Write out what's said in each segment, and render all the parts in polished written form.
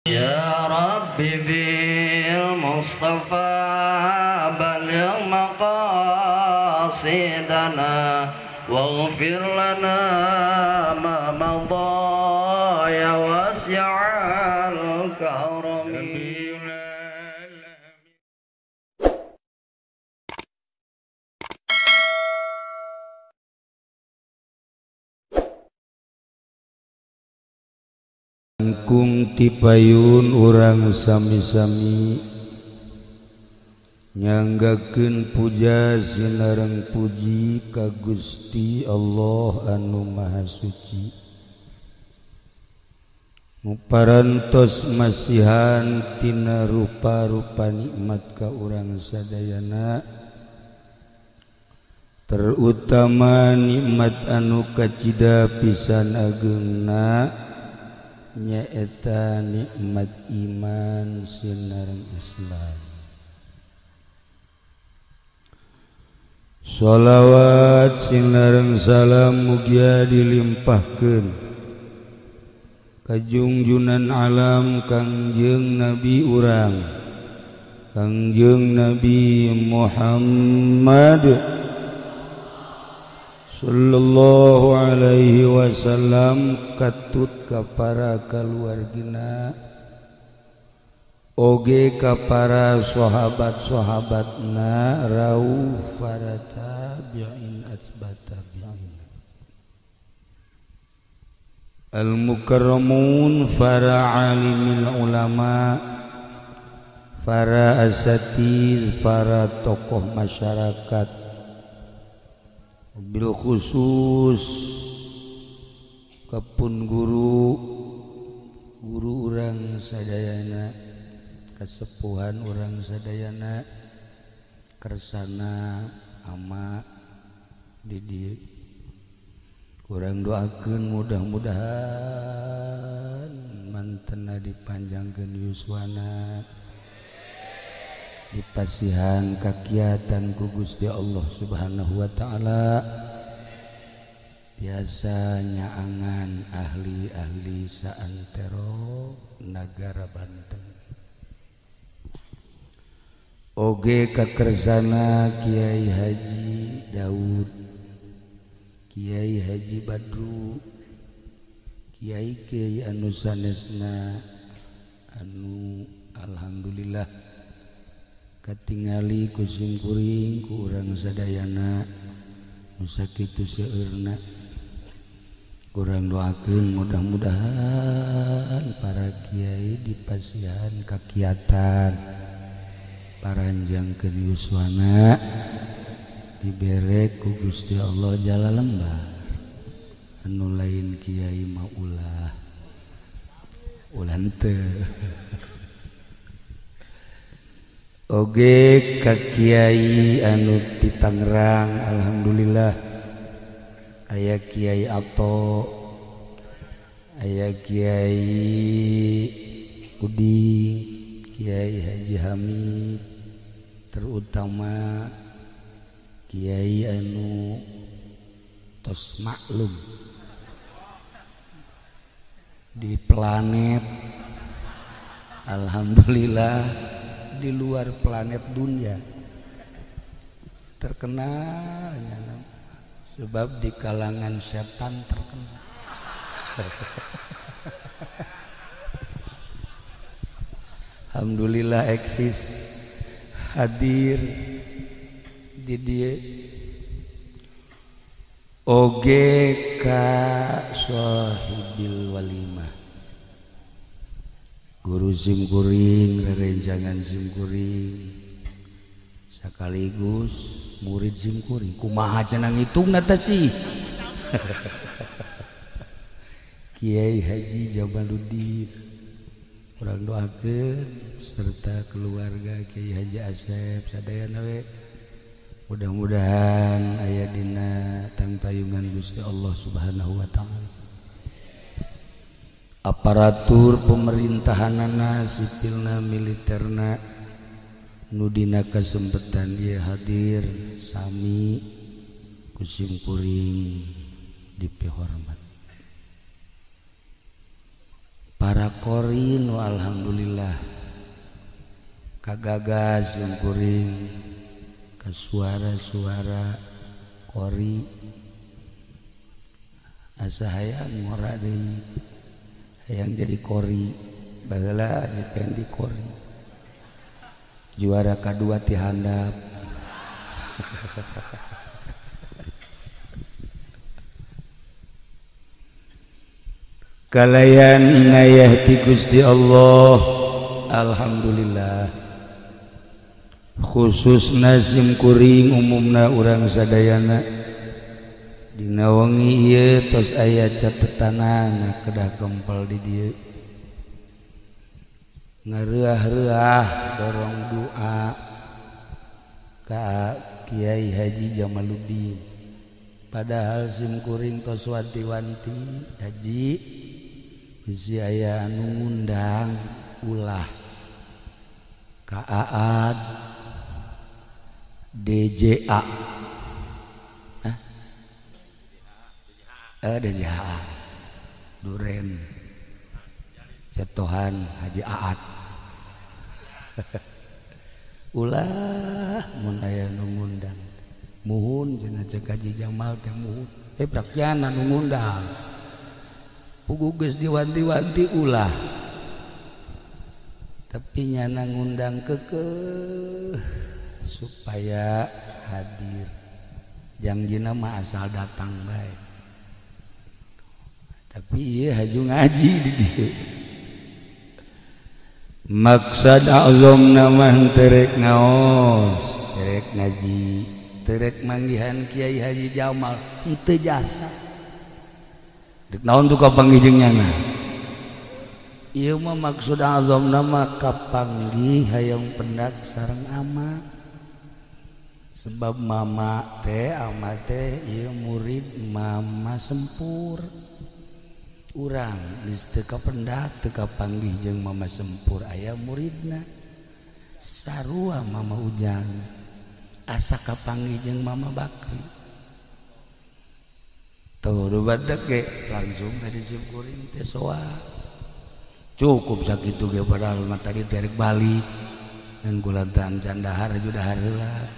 Ya Rabbi bil Mustafa balligh maqasidana waghfir lana ma madha ya wasi'al karami. Kung tipayun urang sami-sami nyanggakeun puja sinareng puji ka Gusti Allah anu Maha Suci, muparantos masihan tina rupa-rupa nikmat ka urang sadayana, terutama nikmat anu kacida pisan ageungna nyaeta nikmat iman sinareng Islam. Sholawat sinareng salam mugia dilimpahkeun ka junjunan alam Kangjeng Nabi urang, Kangjeng Nabi Muhammad sallallahu alaihi wasallam, katut ka para kaluargina oge ka para sahabat-sahabatna rauh para tabi'in atba tabi'in al mukarramun, para alimil ulama, para asatiz, para tokoh masyarakat, bil khusus kapun guru guru urang sadayana, kasepuhan urang sadayana, kersana ama di urang doakeun mudah-mudahan mantena dipanjangkeun yuswana, dipasihan kakiatan ku Gusti Allah Subhanahu wa taala, biasa nyaangan ahli-ahli saantero nagara Banten. Oge kakersana Kiai Haji Daud, Kiai Haji Badru, Kiai Kiai anu sanesna anu alhamdulillah katingali ku simkuring ku urang sadayana nu sakitu seueurna. Urang doakeun mudah-mudahan para kiai dipasihan kakiatan, paranjangkeun yuswana, dibere ku Gusti Allah jala lembar. Anu lain kiai mah ulah ulah henteu. Oge ka kiai anu ti Tangerang alhamdulillah aya Kiai Ato, aya Kiai Uding, Kiai Haji Hamid, terutama kiai anu tos maklum di planet, alhamdulillah di luar planet dunia terkenal, sebab di kalangan setan terkenal. Alhamdulillah eksis hadir di dia. Oge ka sahibil walimah, guru simkuring, rerencangan simkuring, sekaligus murid simkuring. Kumaha cenah ngitungna teh sih? Kiai Haji Jamaluddin, urang doakeun serta keluarga Kiai Haji Asep sadayana we, mudah-mudahan aya dina tangtayungan Gusti Allah Subhanahu wa taala. Aparatur pemerintahanana, sipilna, militerna nu dina kasempetan ieu hadir sami ku simkuring dipihormat. Para qori nu alhamdulillah kagagas yang kuring ke suara-suara qori asa hayang ngora deui hayang jadi qori baheula jeung di qori juara kadua ti handap. Kalayan inayah ti Gusti Allah alhamdulillah khususna sim kuring umumna urang sadayana dina wengi ieu tos aya catetanana kedah kempel di dieu ngareah-reah dorong doa ka Kiai Haji Jamaluddin padahal sim kuring tos wanti-wanti haji bisi aya anu ngundang ulah ka Aad DJA. Hah? DJA Duren Cetohan Haji Aad. Ulah mun aya nu ngundang muhun cenah cek Haji Jamal teh muhun prakyana nu ngundang pugu geus diwanti-wanti ulah tapi nyana ngundang kekeh supaya hadir jangjina mah asal datang bae tapi ieu haju ngaji di dieu maksad azamna mah terek ngaos terek ngaji terek manggihan Kiai Haji Jamal henteu jasa naon tuh kapanggih jeung nyana ieu mah maksud azamna mah kapanggih hayang pendak sareng ama sebab mama teh ama teh ieu murid mama sempur urang geus teu kapendak teu kapanggih jeung mama sempur aya muridna sarua mama Ujang asa kapanggih jeung mama Bakri tuh badak ge langsung tadi sim kuring teh soa cukup sakitu ge padahal mah tadi terek balik dan kulantaran can dahar aju dahar heula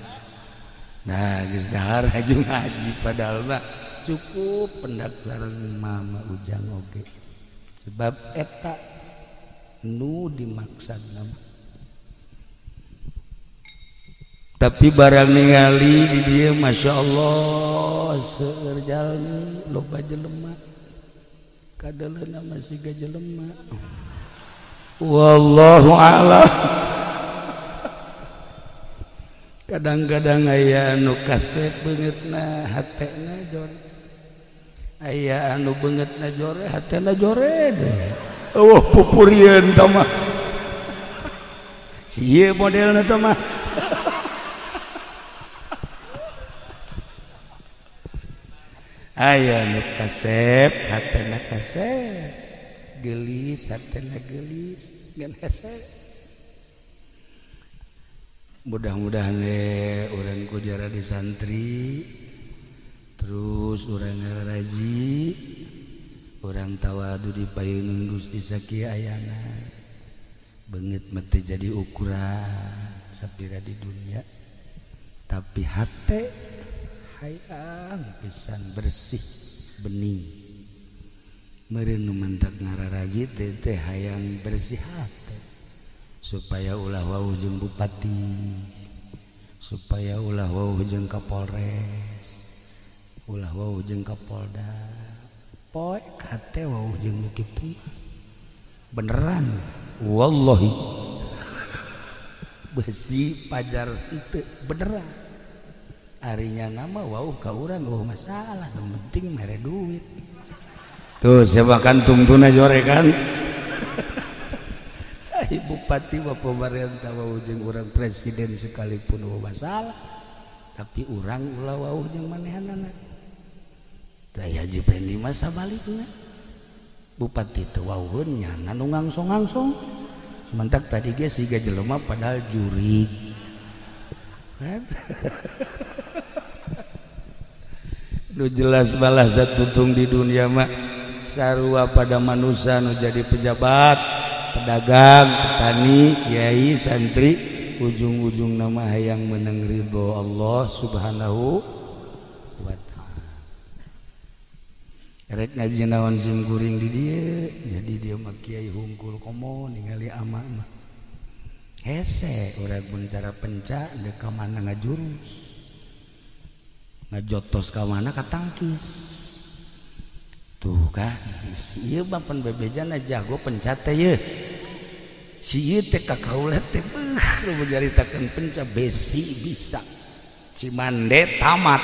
nah geus dahar aju ngaji padahal mah cukup pendak sareng mama Ujang oge sebab eta nu dimaksudna tapi barang ningali di dieu Masya Allah seueur jalmi loba jelema kadeleuna masih ga jelema wallahu a'lam. Kadang-kadang aya anu kasep beungeutna hatena jore aya anu beungeutna jore hatena jore eueuh pupurieun tah mah sieu modelna tah mah aya nu kasep hatena kasep geulis hatena geulis ngan hese. Mudah-mudahan urang ku jara di santri terus urang ngaraji urang tawadu di payunun Gusti sakieu ayana beungeut mah teu jadi ukuran sapira di dunia tapi hate hayang pisan bersih bening meureun nu mentak ngararaji teh hayang bersih hate supaya ulah wauh jeung bupati supaya ulah wauh jeung kapolres ulah wauh jeung kapolda poek hate wauh jeung nu kitu beneran wallahi besi pajar henteu beneran arinya nama wauh ka urang eueuh masalah nu penting mere duit tuh siapa kan tungtuna jore kan bupati wa pemerintah wauh jeung urang presiden sekalipun eueuh masalah tapi urang ulah wauh jeung manehanana tah Haji Pendi mah sabalikna bupati teu wauheun nyana nu ngangsong-ngangsong mentak tadi ge siga jelema padahal jurig kan nu jelas balas tutung di dunia mah Sarua pada manusia nu jadi pejabat, pedagang, petani, kiai, santri, ujung-ujung nama hayang menang ridho Allah Subhanahu wa ta'ala. Rek ngaji naon sim kuring di dieu, jadi dia mah kiai hungkul komo ningali ama mah. Hese urang mun cara penca deuk ka mana ngajurus. Ngajotos ka mana katangkis. Tuh kan, ieu mah pan bebejana jago penca teh yeuh. Si ieu teh ka kaula teh beuh nu nyaritakeun penca besi bisa. Cimande tamat.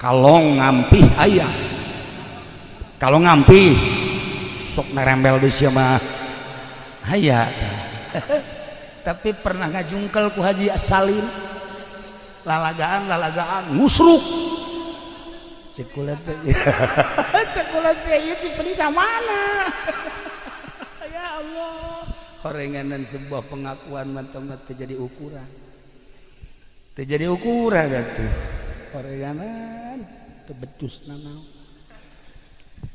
Kalong ngampih aya. Kalau ngampih sok nerembel di sia mah aya. Tapi pernah ngajungkel ku Haji Salim. Lalagaan ngusruk. Cekulat teh. Cekulat teh ieu si penca mana? Ya Allah. Horenganan sebuah pengakuan mantap teh jadi ukuran. Teh jadi ukuran atuh. Horenganan teu becus naon.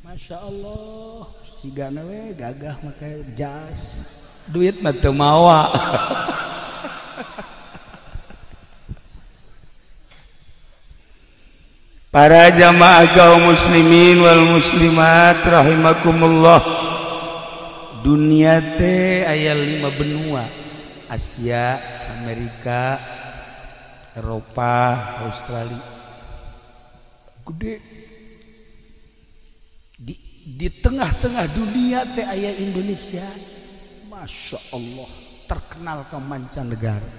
Masya Allah, cigana we gagah make jas. Duit mah teu mawa. Para jamaah kaum muslimin wal muslimat rahimakumullah. Dunia teh aya 5 benua. Asia, Amerika, Eropa, Australia. Gede. Di tengah-tengah dunia teh aya Indonesia. Masya Allah, terkenal ke mancanegara.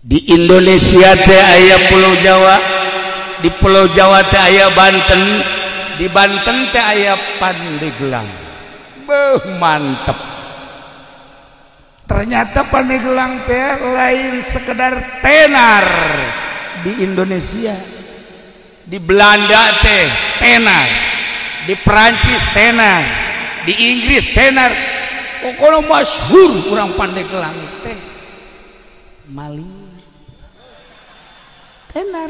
Di Indonesia teh aya Pulau Jawa. Di Pulau Jawa teh aya Banten, di Banten teh aya Pandeglang. Beuh, mantep. Ternyata Pandeglang teh lain sekedar tenar di Indonesia. Di Belanda teh tenar, di Perancis tenar, di Inggris tenar. Pokoknya masyhur urang Pandeglang teh maling. Tenar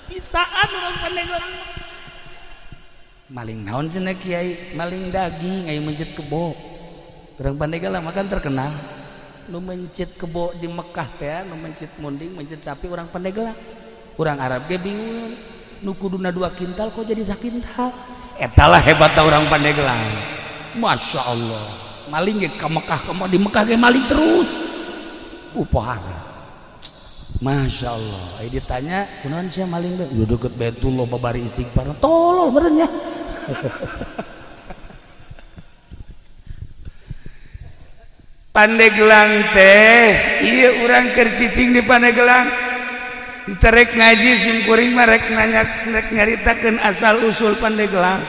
bisaan urang Pandeglang maling naon cenah kiai, maling daging aya mencit kebo. Urang Pandeglang mah kan terkenal nu mencit kebo di Mekah teh, nu mencit munding, mencit sapi urang Pandeglang. Urang Arab ge bingung nu kuduna 2 kintal kok jadi sakintal. Eta lah hebatna urang Pandeglang. Masya Allah, maling ge ka Mekah, di Mekah ge maling terus. Upahara. Masya Allah, ayo ditanya, kunaon sia maling teh? Yo deket Baitullah babari istighfar. Tolol meureun nya. Pandeglang teh, ieu urang keur cicing di Pandeglang. Terek ngaji sim kuring mah rek nanya rek nyaritakeun asal usul Pandeglang.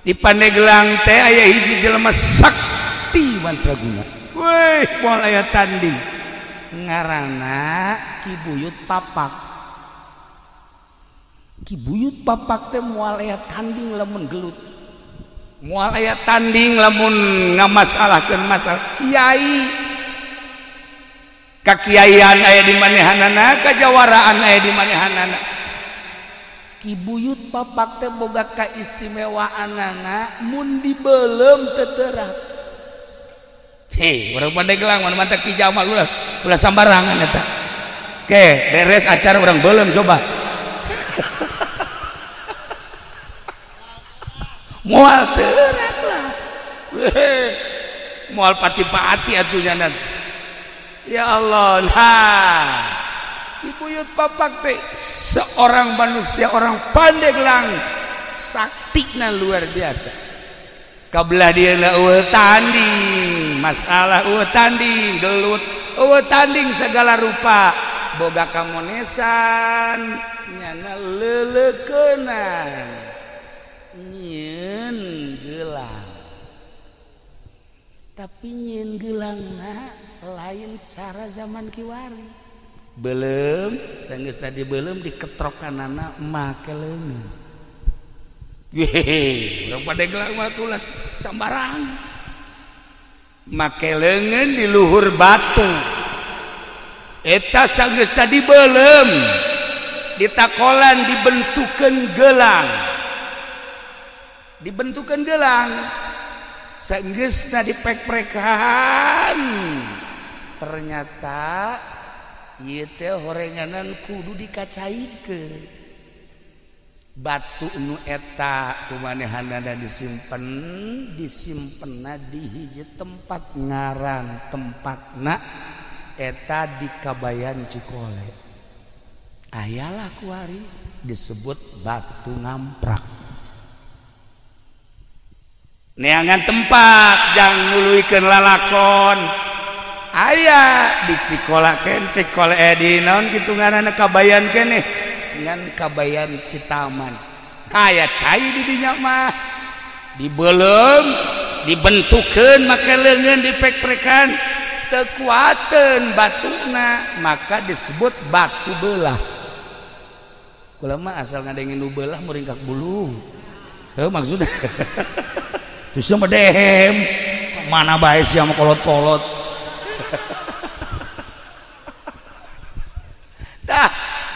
Di Pandeglang teh aya hiji jelema sakti mantraguna. Weh, moal aya tanding. Ngaranna Ki Buyut Papak. Ki Buyut Papak teh moal aya tanding lamun gelut. Moal aya tanding lamun ngamasalahkeun masalah kiai. Kakiaian aya di manehanana, kajawaraan aya di manehanana. Ki Buyut Papak teh boga kaistimewaanana mun dibeuleum teu terang. Hei, urang Pandeglang mana mantap Ki Jamal ulah ulah sambarangan eta. Oke, beres acara urang beuleum coba. Moal teurak lah. Moal pati-pati atuh nya. Ya Allah, nah. Ki Buyut Papak teh seorang manusia orang Pandeglang saktina luar biasa. Kabelah dia eueuh tanding, masalah eueuh tanding, gelut, eueuh tanding segala rupa, boga kamonesan, nyana leleukeunaan, nyieun gelang. Tapi nyieun geulangna lain cara zaman kiwari. Belum, sanggeus tadi belum diketrokanana make leungeun. Yehe, urang Pandeglang mah tulas sambarang. Make leungeun di luhur batu. Eta sanggeus tadi belum. Ditakolan dibentukeun gelang. Dibentukeun gelang. Saenggeusna dipek-prekan. Ternyata ieu teh horenganan kudu dikacaikeun. Batu nu eta kumanehanana disimpen, disimpenna di hiji tempat ngaran tempatna eta di Kabayan Cikole. Ayalah kuari disebut batu ngamprak. Neangan tempat jang nuluykeun lalakon. Aya di Cikola ken Cikole di naon kitu ngaranna Kabayan keneh ngan Kabayan Citaman. Aya cai di dinya mah dibeuleum dibentukeun make leungeun dipek-prekan teu kuateun batuna maka disebut batu belah. Kula mah asal ngadengin nu belah muringkak bulu. Heuh maksudna. Terus mah dehem mana bae sia mah kolot-kolot. Tah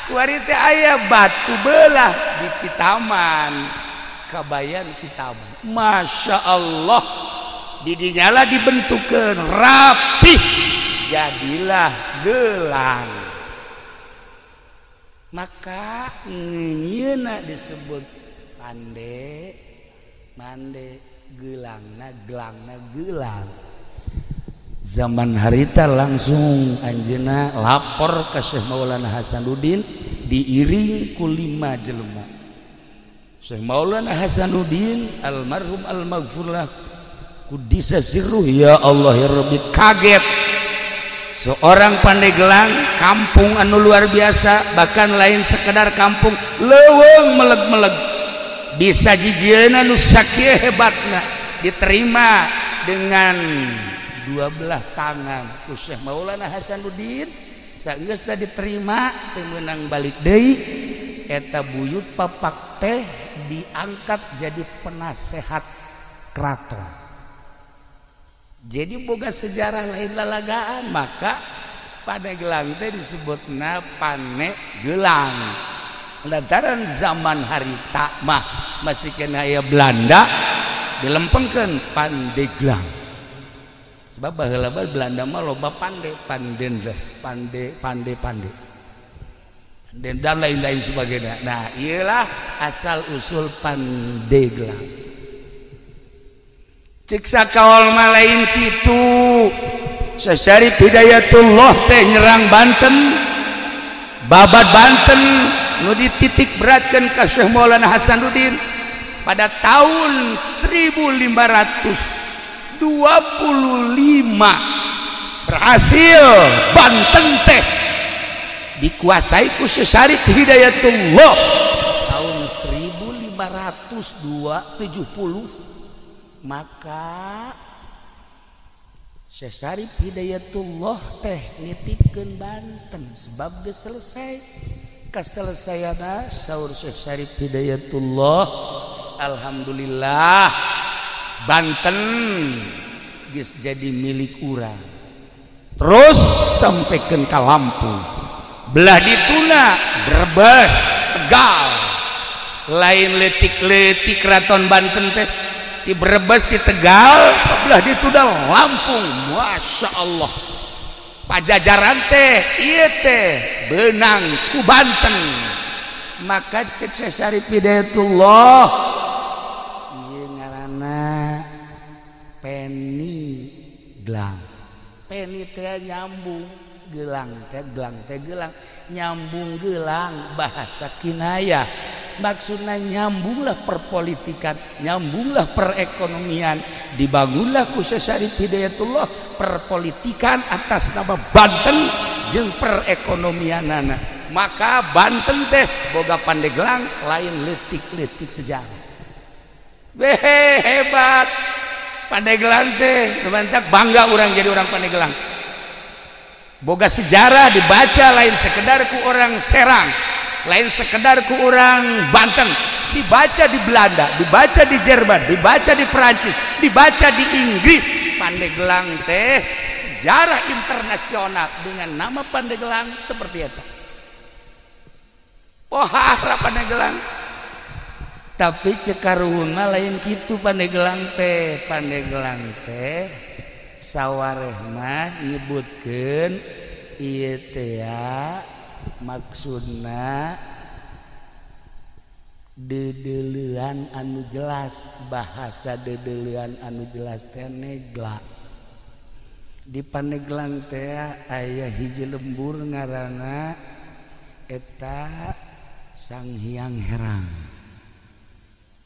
kuari teh aya batu belah di Citaman, Kabayan Citaman. Masya Allah, didinya lah dibentukeun rapih, jadilah gelang. Maka ngeunyeuna disebut pande, mande, gelangna, gelangna, gelang. Zaman harita langsung anjeunna lapor ke Syekh Maulana Hasanuddin diiring ku 5 jelema. Syekh Maulana Hasanuddin almarhum almaghfurlah kudisa sirruh ya Allah ya Rabbi kaget. Seorang Pandeglang kampung anu luar biasa, bahkan lain sekedar kampung leuweung meleg-meleg bisa jijieuna nu sakieu hebatna diterima dengan dua belah tangan ku Syekh Maulana Hasanuddin. Sageus diterima teu meunang balik deui eta buyut papak teh diangkat jadi penasehat keraton. Jadi boga sejarah lain lalagaan, maka Pandeglang teh disebutna Panegelang. Lantaran zaman harita mah masih kena aya Belanda dilempengkeun Pandeglang. Sebab baheula Belanda mah loba pande, pandendes, pande, pande, pande. Dan lain-lain sebagainya. Nah, iyalah asal usul Pandeglang. Cik sakaol mah lain kitu. Syekh Syarif Hidayatullah teh nyerang Banten, babat Banten nu dititik beratkeun ka Syekh Maulana Hasanuddin pada tahun 1525 berhasil Banten teh dikuasai ku Syekh Syarif Hidayatullah tahun 1570. Maka Syekh Syarif Hidayatullah teh nitipkeun Banten sebab geus selesai. Kaselesaiana saur Syekh Syarif Hidayatullah, alhamdulillah Banten geus jadi milik urang. Terus sampaikan ka Lampung, belah dituna Brebes, Tegal, lain letik-letik keraton Banten teh di Brebes, di Tegal, belah dituna Lampung. Masya Allah, Pajajaran teh ieu teh beunang ku Banten. Maka cek Syekh Syarif Hidayatullah ieu ngaranna Peni Gelang. Peni teh nyambung, gelang teh gelang teh gelang, nyambung gelang bahasa kinayah. Maksudnya nyambunglah perpolitikan, nyambunglah perekonomian, dibangunlah ku Syekh Syarif Hidayatullah perpolitikan atas nama Banten jeung perekonomianana. Maka Banten teh boga Pandeglang lain leutik-leutik sejarah. Beh, hebat Pandeglang teh, mantap, bangga orang jadi orang Pandeglang. Boga sejarah dibaca lain sekedar ku orang Serang, lain sekedar ku orang Banten, dibaca di Belanda, dibaca di Jerman, dibaca di Perancis, dibaca di Inggris. Pandeglang teh sejarah internasional dengan nama Pandeglang seperti itu. Pohara Pandeglang. Tapi cekaruhun mah lain kitu Pandeglang teh. Pandeglang teh sawareh mah nyebutkeun ieu teh maksudna dedeleuan anu jelas, bahasa dedeleuan anu jelas teh negla. Di Pandeglang teh aya hiji lembur ngaranna eta Sang Hyang Herang.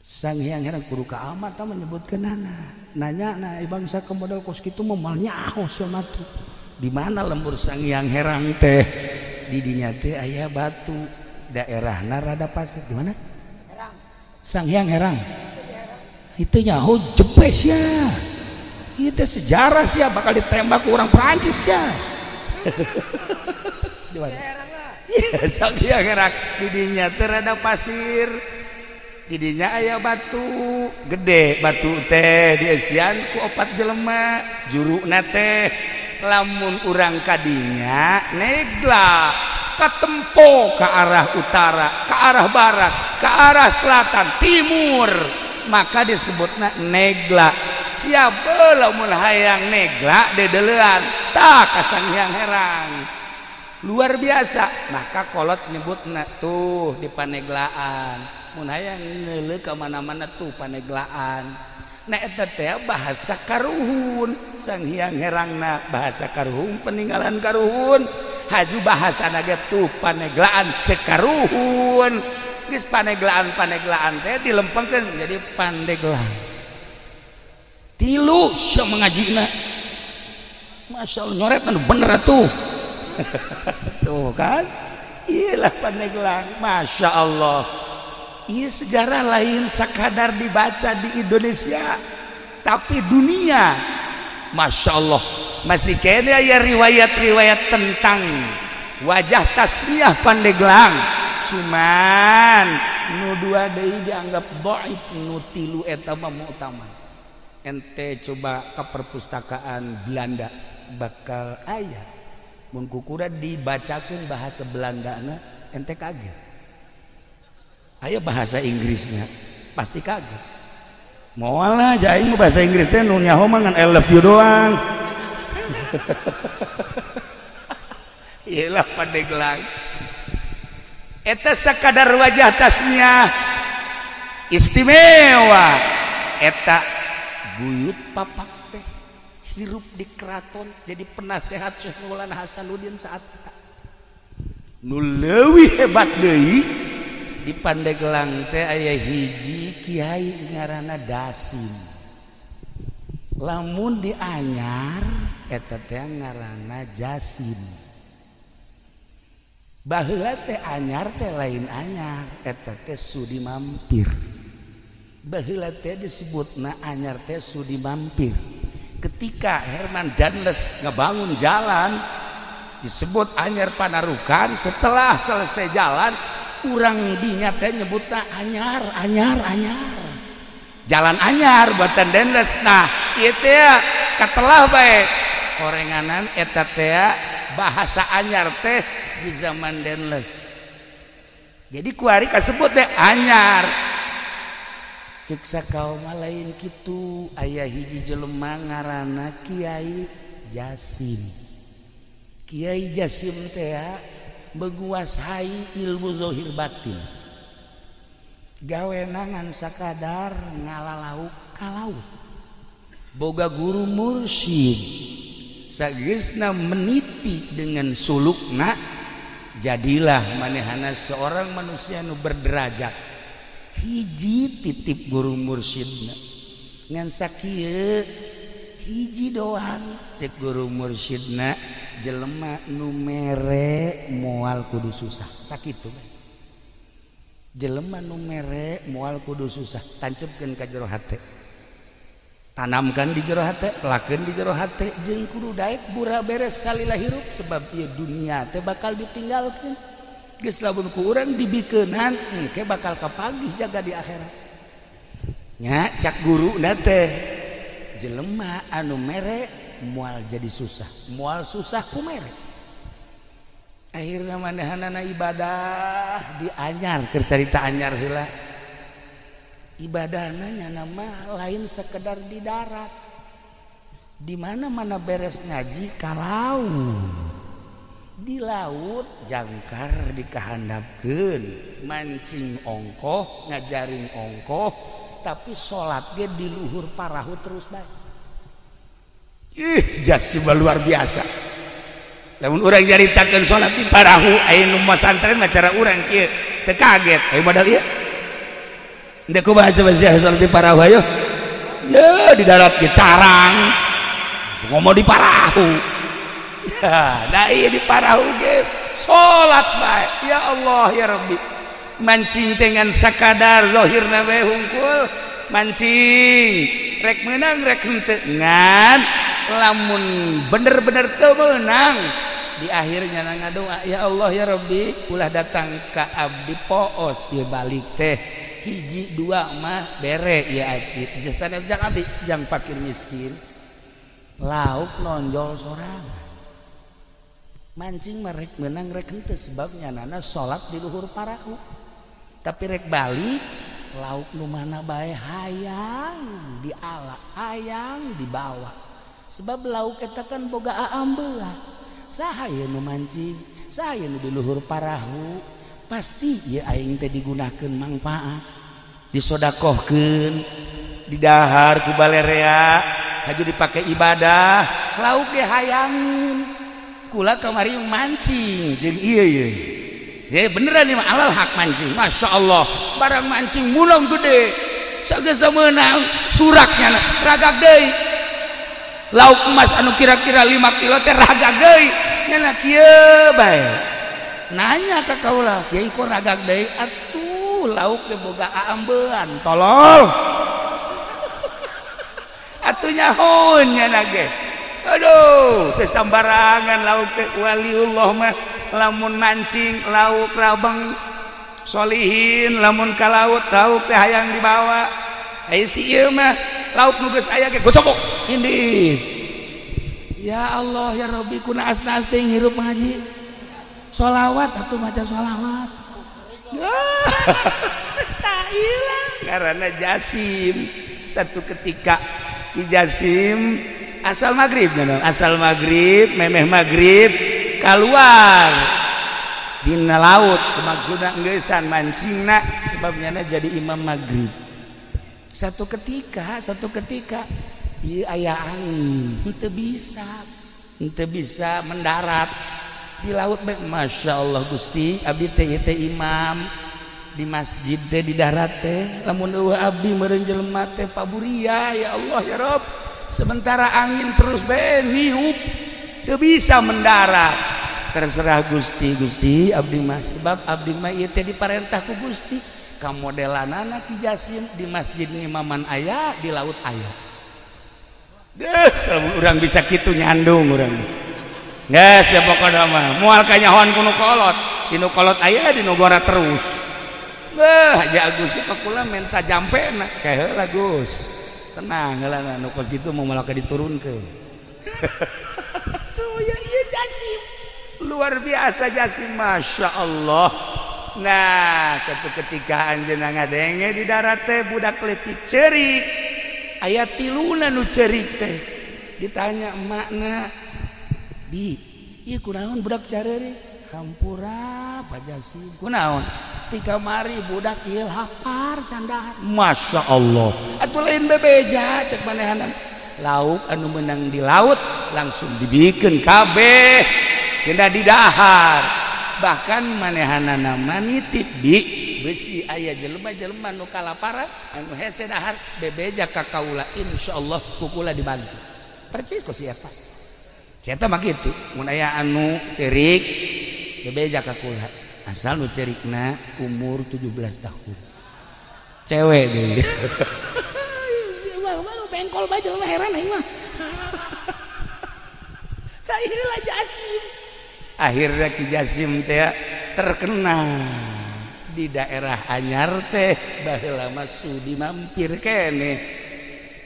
Sang Hyang Herang kudu ka amat tah menyebutkeunana. Nanya na bangsa ke model kos kitu mah moal nyaho sia mah tuh. Di mana lembur Sang Hyang Herang teh? Di dinya teh aya batu, daerahna rada pasir. Di mana? Herang. Sang Hyang Herang. Itu nyaho jepes ya. Itu sejarah sih ya, bakal ditembak orang Perancis ya. Di mana? Iya, Sang Hyang Herang. Di dinya teh rada pasir. Di dinya aya batu gede, batu teh dieusian ku opat jelema, juruna teh lamun urang kadinya negla katempo ke arah utara, ke arah barat, ke arah selatan, timur, maka disebutna negla. Siapa lamun hayang negla dedelean tah ka Sang Hyang Herang. Luar biasa, maka kolot nyebutna tuh di Paneglaan. Mun hayang ngeuleuh ka mana-mana tuh Paneglaan. Nah eta teh bahasa karuhun, Sang Hyang Herangna bahasa karuhun, peninggalan karuhun. Haju bahasana ge tuh Paneglaan cek karuhun. Geus Paneglaan-Paneglaan teh dilempengkeun jadi Pandeglang. Tilu sia mengajina. Masya Allah nyoret anu bener atuh. Tuh kan? Iyalah Pandeglang, Masya Allah. Iya sejarah lain sekadar dibaca di Indonesia, tapi dunia. Masya Allah. Masih kene aya riwayat-riwayat tentang wajah tasmiah Pandeglang. Cuman nu dua deui dianggap dhaif, nu tilu eta mah mu'tamad. Ente coba ke perpustakaan Belanda bakal aya. Mun kukura dibacakeun bahasa Belandana ente kaget. Aya bahasa Inggrisnya pasti kaget. Moal lah aing bahasa Inggris teh nu nyaho mah ngan I love you doang. Iyalah Pandeglang. Eta sakadar wajah tasmiah istimewa. Eta buyut papak teh hirup di keraton jadi penasehat Syekh Maulana Hasanuddin saat eta. Nu leuwih hebat deui di Pandeglang teh aya hiji kiai ngaranna Dasim. Lamun di anyar eta teh ngaranna Jasim. Baheula teh anyar teh lain anyar, eta teh sudi mampir. Baheula teh disebutna anyar teh sudi mampir. Ketika Herman Danles ngebangun jalan disebut Anyar Panarukan, setelah selesai jalan urang dinya teh nyebutna anyar, anyar, anyar. Jalan anyar buatan Danles. Nah, ieu teh katelah bae korenganan eta teh bahasa anyar teh di zaman Danles. Jadi kuari kasebut teh anyar. Cek sakaum lain kitu aya hiji jelema ngaranna Kiai Jasim. Kiai Jasim teh menguasai ilmu zahir batin. Gawena ngan sakadar ngalalauk ka laut. Boga guru mursyid. Sageusna meniti dengan sulukna, jadilah manehana seorang manusia nu berderajat. Hiji titip guru mursyidna ngan sakieu hiji doang cek guru mursyidna, jelema nu mere moal kudu susah. Sakitu bae. Jelema nu mere moal kudu susah, tancepkeun ka jero hate, tanamkan di jero hate, lakeun di jero hate, jeung kudu daek bura beres salila hirup sebab ieu dunia teh bakal ditinggalkeun. Geus lamun ku urang dibikeunan engke bakal kapagih jaga di akhirat. Nya cak guruna teh jelema anu mere moal jadi susah, moal susah ku mere. Akhirna manehanana ibadah di anyar keur carita anyar heula. Ibadahna nyana mah lain sekedar di darat. Di mana-mana beres ngaji ka laut. Di laut jangkar dikahandapkeun, mancing ongkoh, ngajaring ongkoh, tapi salat ge di luhur parahu terus bae. Ih, jas luar biasa. Lamun urang nyaritakeun salat di parahu aya nu masantren mah cara urang kieu teu kaget. Ayo modal ieu. Henteu kumaha coba sia salat di parahu ayo. Ye di darat ge carang. Ngomong di parahu. Nah iya di parahu ge salat bae. Ya Allah ya Rabbi. Mancing dengan sakadar zahirna we hungkul mancing rek meunang rek henteu ngan lamun bener-bener teu meunang di akhirnya ngadoa ya Allah ya Rabbi ulah datang ka abdi poos ieu balik teh hiji dua mah bere ieu abdi jasana jang abdi jang fakir miskin lauk nonjol sorangan mancing mah rek meunang rek henteu sebabnya nana salat di luhur parahu tapi rek balik lauk nu mana bae hayang diala hayang dibawa sebab lauk eta kan boga aambelah saha ieu nu mancing saha ieu nu di luhur parahu pasti ieu aing teh digunakeun mangfaat disodakohkeun didahar ku balerea haju dipake ibadah lauk ge hayang kula kamari mancing jeung ieu ieu ye beneran ieu mah alal hak mancing Masya Allah barang mancing mulong gede sageus meunang suraknya ragag deui lauk emas anu kira-kira 5 kilo teh ragag deui nya kieu bae nanya ka kaula kiai kok ragag deui atuh lauk teh boga aambean tolol atuh nyahoun nya ge aduh teh sambarangan lauk teh waliullah mah lamun mancing lauk rabeng solihin lamun ka laut lauk teh hayang dibawa aya si ieu mah lauk nu geus aya ge gocobok indih ya Allah ya Rabbi kuna asna-asna teh hirup ngaji sholawat atuh maca sholawat tak ilang karena Jasim satu ketika Ki Jasim asal maghrib asal maghrib memeh maghrib keluar dina laut maksudna ngeusan mancingna sebabnya jadi imam maghrib satu ketika ieu aya angin henteu bisa mendarat di laut bae Masya Allah Gusti abdi teh ieu teh imam di masjid teh di darat teh lamun eueuh abdi meureun jelema teh paburia ya Allah ya Rabb sementara angin terus bae niup teu bisa mendarat terserah Gusti Gusti abdi mah sebab abdi mah ieu teh diparentah ku Gusti kamodelanana Ki Jasim di masjid ngimaman aya di laut aya deuh lamun urang bisa kitu nyandung urang geus ya pokona mah moal kanyahoan ku nu kolot di nu kolot aya di nu gora terus beuh Haji Agus ge kula menta jampena kae heula Gus tenang heula nu kos kitu mau malah diturunkeun tuh ya ieu Jasim luar biasa Jasim Masya Allah. Nah satu ketika anjeunna ngadenge di darat teh budak leutik ceurik aya tiluna nu ceurik teh ditanya emakna bi ieu kunaon budak careurik hampura Pak Jasim kunaon ti kamari budak ieu lapar candahar Masya Allah atuh lain bebeja cek manehanan lauk anu menang di laut langsung dibikeun kabeh kena didahar bahkan manehanana nitip bi besi aya jelema-jelema nu kalaparan anu hese dahar bebeja ka kaula insyaallah ku kula dibantu percis ku si eta si eta mah kitu mun aya anu ceurik bebeja ka kula asal nu ceurikna umur 17 tahun cewek deui bengkol bae jelema heran aing mah saeulah Jasim akhirnya Ki Jasim teh terkenal di daerah Anyar teh baheula mah sudi mampir keneh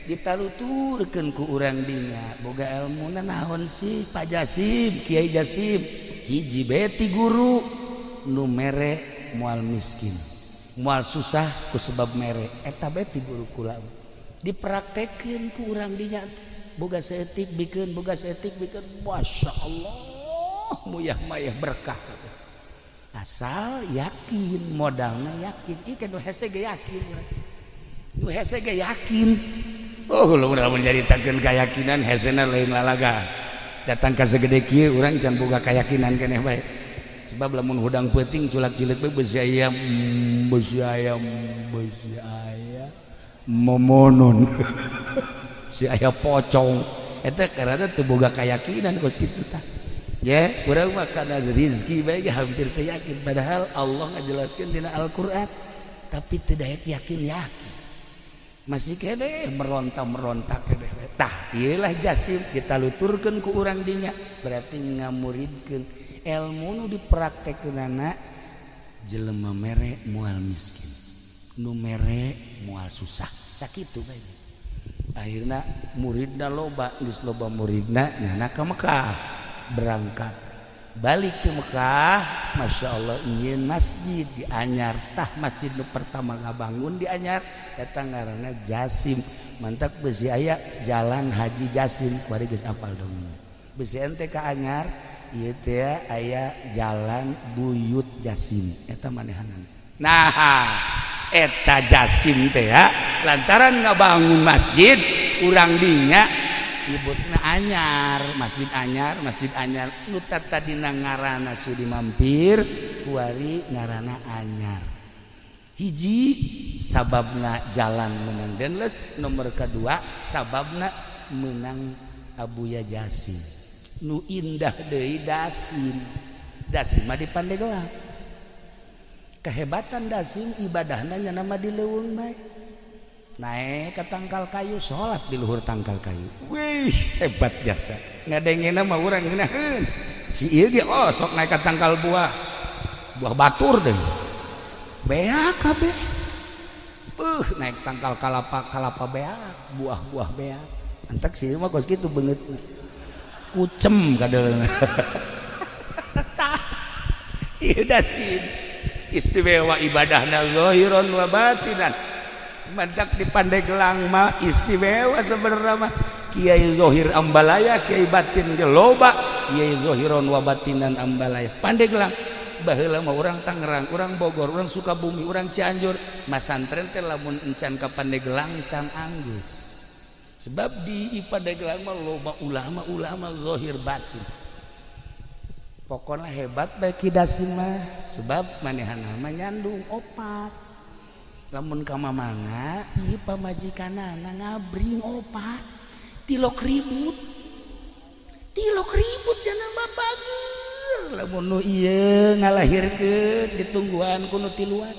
ditaluturkeun ku urang dinya boga elmuna naon sih Pak Jasim Kiai Jasim Hiji beti guru nu mere moal miskin, moal susah ku sebab mere. Eta beti guru kula. Dipraktekeun ku urang dinya boga saeutik bikeun, boga saeutik bikeun. Masya Allah, muyah mayah berkah. Asal yakin, modalna yakin. Ieu kan nu hese ge yakin. Nu hese ge yakin. Oh, lamun nyaritakeun keyakinan hesena lain lalaga. Datang ka segede kieu urang can boga keyakinan keneh bae. Sebab lamun hudang peuting culak cileuk bae beusi ayam, beusi ayam, beusi ayam momonon. Si aya pocong. Eta karena teu boga keyakinan kos kitu tah. Ya, urang mah kana rezeki bae hampir teu yakin padahal Allah ngajelaskeun dina Al-Qur'an tapi teu daek yakin-yakin. Masih kene meronta-meronta kene. Tah, ieu lah Jasim kita luturkeun ku urang dinya berarti ngamuridkeun ilmu nu dipraktekkeunana jelema mere moal miskin, nu mere moal susah. Sakitu bae. Akhirna muridna loba, geus loba muridna nyana ka Mekah berangkat. Balik ke Mekah, Masya Allah ingin masjid di Anyar. Tah masjid nu pertama ngabangun di Anyar eta ngaranna Jasim. Mantak beusi aya Jalan Haji Jasim kuari geus apal dong. Beusi ente ka Anyar ieu teh aya Jalan Buyut Jasim eta manehanan. Nah, eta Jasim teh ya lantaran ngabangun masjid urang dinya nyebutna Anyar, Masjid Anyar, Masjid Anyar. Nu tadina ngaranna Sudi Mampir, kuari ngaranna Anyar. Hiji sababna jalan menang Denles, nomor kedua sababna menang Abuya Jasim. Nu indah deui Dasim. Dasim mah di Pandeglang. Kehebatan Dasim ibadahna nya nama di leuweung bae. Naik ke tangkal kayu, sholat di luhur tangkal kayu. Wih, hebat jasa. Ngadengena mah urang ngeunaheun. Si ieu ge oh sok naik ke tangkal buah. Buah batur deh. Beak kabeh. Naik tangkal kalapa, kalapa beak, buah-buah beak. Antak si ieu mah kos kitu beungeutna. Kucem kadeuleuh. Tah. Ieu Dasim. Istimewa ibadahna zahiran wa batinan. Mantak di Pandeglang mah istimewa sebenarnya mah Kiai Zohir Ambalaya, Kiai batin ge loba, Kiai Zohiron wa batinan Ambalaya. Pandeglang baheula mah urang Tangerang, urang Bogor, urang Sukabumi, urang Cianjur, masantren teh lamun encan ka Pandeglang can anggeus. Sebab di Pandeglang mah loba ulama-ulama zohir batin. Pokona hebat bae Ki Dasim mah sebab manehna mah nyandung opat. Lamun ka mamana ieu pamajikanana ngabring opat tilok ribut jana mah bager. Lamun nu ieu ngalahirkeun ditungguan ku nu tiluan,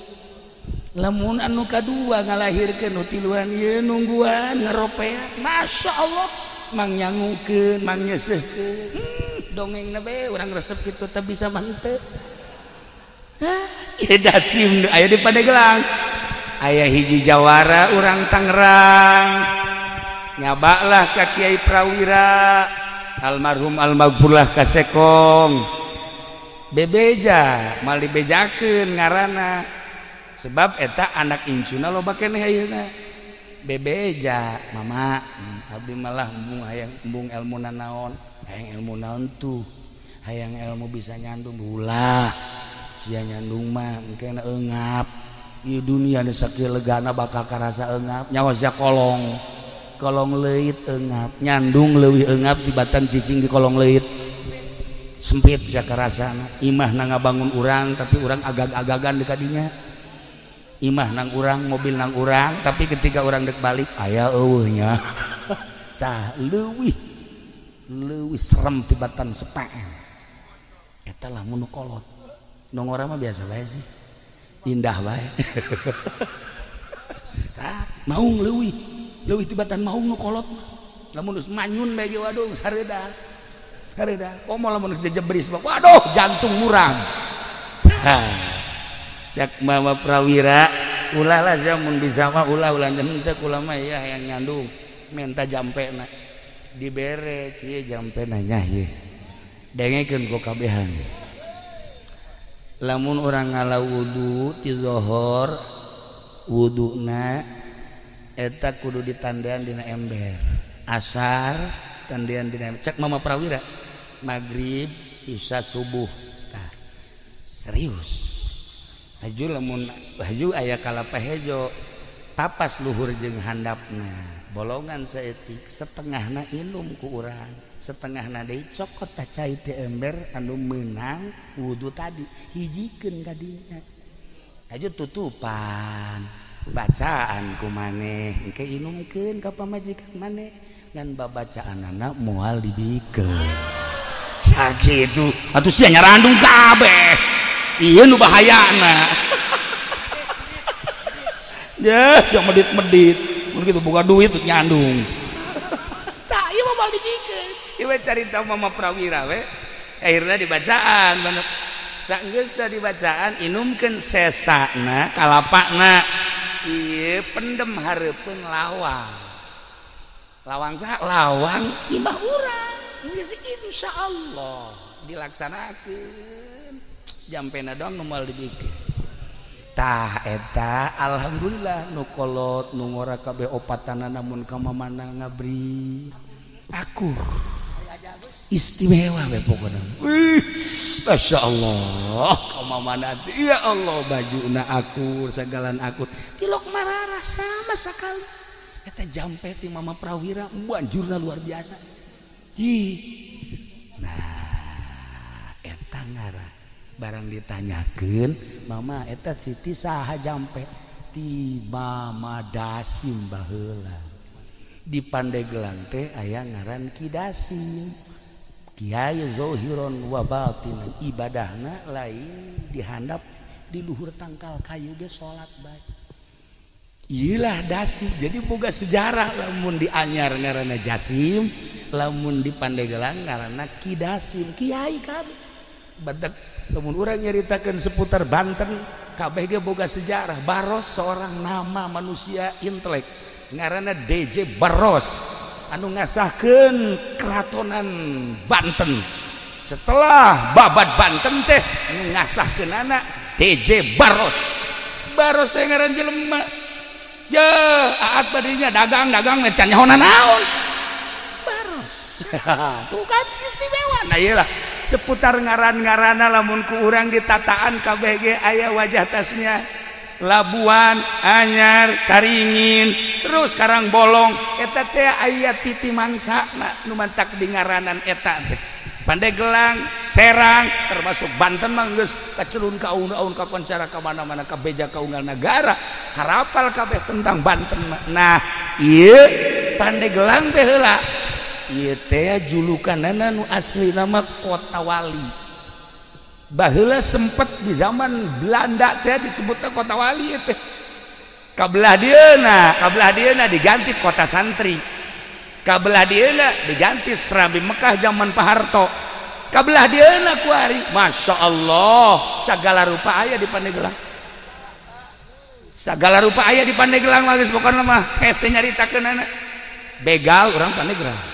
lamun anu kadua ngalahirkeun nu tiluan ieu nungguan ngaropea. Masya Allah mang nyangukeun mang nyeuseuhkeun dongengna bae urang resep kitu teh bisa mah henteu. Hah, ieu Dasim aya di Pandeglang. Aya hiji jawara urang Tangerang nyabaklah ka Kiai Prawira almarhum almaghfurlah ka Sekong bebeja mal dibejakeun ngaranna sebab eta anak incuna loba keneh ayeuna bebeja mama abdi malah embung hayang embung ilmu nanaon hayang ilmu naon tuh hayang ilmu bisa nyandung ulah sia nyandung mah engkena eungap di dunia nu sakieu legana bakal karasa eungap nyawa sia kolong kolong leuit eungap nyandung leuwih eungap tibatan cicing di kolong leuit sempit sia karasana imah na ngabangun urang tapi urang agag-agagan di kadinya imah nang urang mobil nang urang tapi ketika urang dek balik aya eueuh nya tah leuwih leuwih serem tibatan sepaan eta lah mun kolot nu ngora mah biasa bae sih indah bae. Tah maung leuwih leuwih tibatan maung nu kolot lamun geus manyun bae ge waduh hareuda hareuda komo lamun geus jejebris waduh jantung murang. Tah cek Mama Prawira ulah lah sia mun bisa mah ulah ulah henteu kula mah ya hayang nyandung menta jampena dibere kieu jampena nya ieu dengekeun ku kabehan. Lamun urang ngala wudu ti zuhur wuduna eta kudu ditandean dina ember. Asar tandean dina ember. Cek Mama Prawira maghrib isya subuh. Tah serius. Haju lamun haju aya kalapa hejo papas luhur jeung handapna bolongan saeutik setengahna inum ku urang setengahna deui cokot ta cai teh ember anu meunang wudu tadi hijikeun ka dinya haju tutupan bacaan ku maneh engke inumkeun ka pamajikan maneh ngan babacaanana moal dibikeun sakitu atuh sia nyarandung kabeh. Iya nu bahayana. Ya, yang medit-medit. Mun kitu boga duit teu nyandung. Tah, ieu mah moal dibikeun. Ieu carita Mama Prawira we. Akhirna dibacaan bener. Saenggeus dibacaan inumkeun sesana kalapana. Ieu pendem hareupeun lawang. Lawang saha? Lawang imah urang. Geus insyaallah dilaksanakeun. Jampena doang nu moal dibikeun. Tah eta alhamdulillah nu kolot nu ngora kabeh opatana namun ka mamana ngabri akur istimewa we pokona. Wih, masyaallah ka mamana teh ya Allah bajuna akur sagalan akur tilok marara sama sakali. Eta jampe ti Mama Prawira banjurna luar biasa. Hi. Nah eta ngaran barang ditanyakeun mama eta Siti saha jampe ti Mama Dasim baheula di Pandeglang teh aya ngaran Ki Dasim Kiai zohiron wa batinan ibadahna lain dihandap di luhur tangkal kayu ge salat bae iyalah Dasim jadi boga sejarah lamun di Anyar ngaranna Jasim lamun di Pandeglang ngaranna Ki Dasim kiai kabeh badak lamun urang nyaritakeun seputar Banten kabeh ge boga sejarah. Baros seorang nama manusia intelek ngaranna DJ Baros anu ngasahkeun keratonan Banten. Setelah babat Banten teh anu ngasahkeunana DJ Baros. Baros teh ngaran jelema. Ya aat badinya dagang-dagang can nyaho naon. Baros. Tuh kan istimewa. Nah iyalah seputar ngaran-ngarana lamun ku urang ditataan KBG aya wajah tasnya Labuan, Anyar, Caringin, terus Karangbolong eta teh aya titi mangsa nu mantak di ngaranan eta teh. Pandeglang, Serang, termasuk Banten mah geus kacelun ka aun-aun ka koncara ka mana-mana ka beja ka unggal nagara, karapal kabeh tentang Banten mah. Nah, ieu Pandeglang teh heula. Ieu teh julukanana nu asli nama Kota Wali. Baheula sempet di zaman Belanda teh disebutna Kota Wali teh. Kabelah dieuna diganti Kota Santri. Kabelah dieuna diganti Serabi Mekah zaman Pak Harto. Kabelah dieuna kuari, Masya Allah, sagala rupa aya di Pandeglang. Sagala rupa aya di Pandeglang mah geus pokona mah hese nyaritakeunana. Begal urang Pandeglang.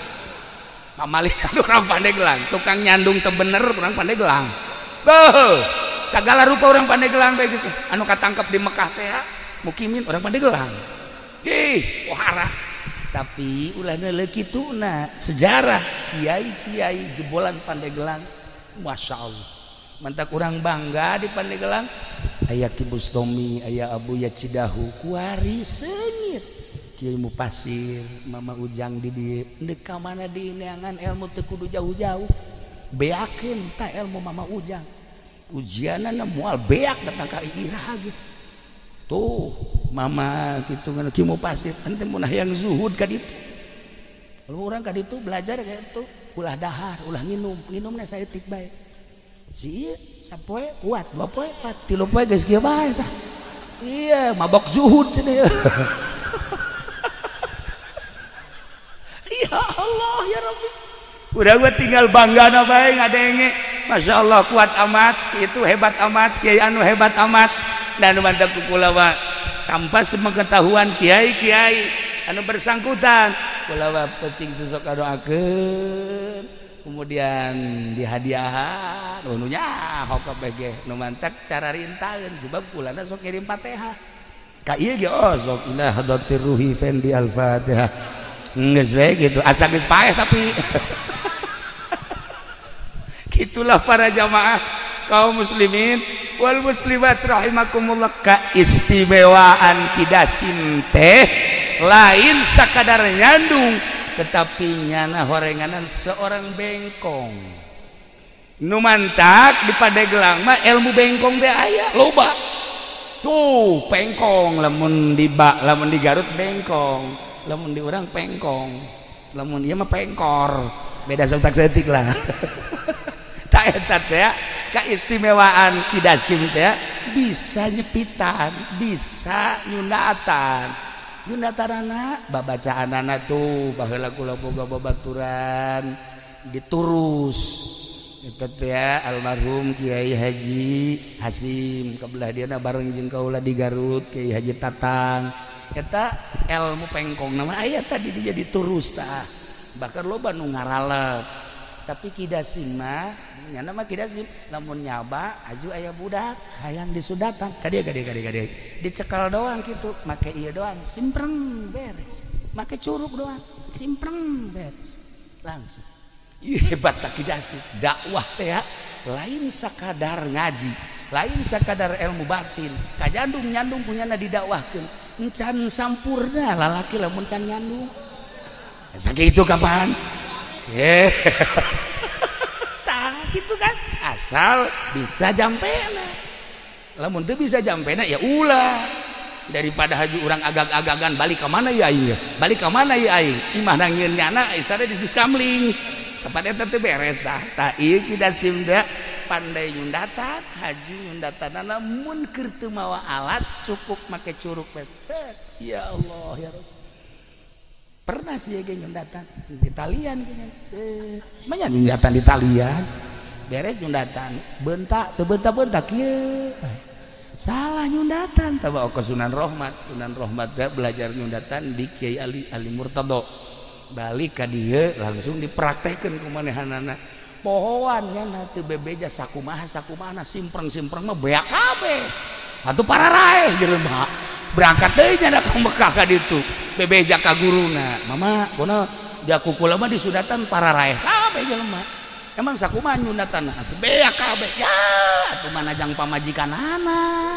Pamalihan orang Pandeglang, tukang nyandung teu bener orang Pandeglang. Beuh, sagala rupa orang Pandeglang bae geus anu katangkep di Mekah teh mukimin orang Pandeglang. Ih, pohara. Tapi ulah neuleuh kituna sejarah kiai-kiai jebolan Pandeglang, Masya Allah. Mantak urang bangga di Pandeglang. Aya Ki Bustomi, aya Abu Yacidahu, kuari seungit. Kiai Mupasir, Mama Ujang di dieu, deuk ka mana dineangan ilmu teu kudu jauh-jauh. Beakeun ta ilmu Mama Ujang. Ujianana moal beak datang ka iraha gitu. Tuh, Mama kitu ngan Ki Mupasir, ente mun hayang zuhud ka ditu. Kalau urang ka ditu belajar ka itu, ulah dahar, ulah nginum, nginumna saeutik bae. Si ieu sapoe kuat, dua poe kuat, tilu poe geus kieu bae tah. Iya, mabok zuhud cenah. Ya Allah ya Rabbi. Udah gue tinggal bangga na bae ngadenge. Masya Allah kuat amat, itu hebat amat, kiai anu hebat amat. Dan mantap kula mah tanpa sepengetahuan kiai-kiai anu bersangkutan. Kula mah penting sesok doakeun. Kemudian dihadiahan nu nyaho kabeh ge nu mantak cara rintaeun sebab kulana sok ngirim Fatihah. Ka ieu ge oh sok ila hadratir ruhi fendi al-Fatihah. Geus we gitu asa geus paeh tapi gitulah para jamaah kaum muslimin wal muslimat rahimakumullah. Keistimewaan Ki Dasim teh lain sakadar nyandung tetapi nyana horenganan seorang bengkong. Nu mantak di Pandeglang mah ilmu bengkong teh aya loba. Tuh pengkong lamun di ba lamun di Garut bengkong, lamun di urang pengkong, lamun ieu mah pengkor. Beda sautak saeutik lah. Tak eta teh keistimewaan Ki Dasim teh bisa nyepitan, bisa nyundatan. Nyundatanana babacaanana tuh baheula kula boga babaturan diturus eta teh almarhum Kiai Haji Hasim kabelah dieuna bareng jeung kaula di Garut Kiai Haji Tatang eta ilmu pengkong nama aya tadi dia diturus tah bahkan loba nu ngaralep. Tapi Ki Dasim mah nyana mah Ki Dasim lamun nyaba aju aya budak hayang disudatan ka dieu ka dieu ka dieu ka dieu dicekal doang kitu make ieu doang simpreng beres make curug doang simpreng beres langsung. Ih hebat tak Ki Dasim dakwah teh lain sakadar ngaji lain sakadar ilmu batin kajandung nyandung punyana didakwahkeun encan sampurna lalaki lamun can nyandung sakitu kapan. Tah gitu kan asal bisa jampena lamun teu bisa jampena ya ulah daripada haji urang agag-agagan balik ka mana ya aing balik ka mana ya aing imah nangieun nyana isana di siskamling kapan eta teh beres tah. Tah ieu Ki Dasim teh pandai nyundatan haji nyundatanana mun keur teu mawa alat cukup make curug we. Ya Allah ya Rabb. Pernah sih ge nyundatan di talian kayaknya. Manya nyundatan di talian. Beres nyundatan, bentak teu bentak-bentak kieu. Salah nyundatan tah ka Sunan Rohmat. Sunan Rohmat teh belajar nyundatan di Kiai Ali Ali Murtado. Balik ka dieu langsung dipraktekeun ku manehanana. Pohoan nya teu bebeja sakumaha sakumahana simpreng-simpreng mah beak kabeh. Atuh pararaeh jelema. Berangkat deui nya ka Mekah ka ditu. Bebeja ka guruna, mama kono dia kukula mah disundatan pararaeh kabeh jelema. Emang sakumaha nyundatan atuh beak kabeh. Ya atuh manajang pamajikanana.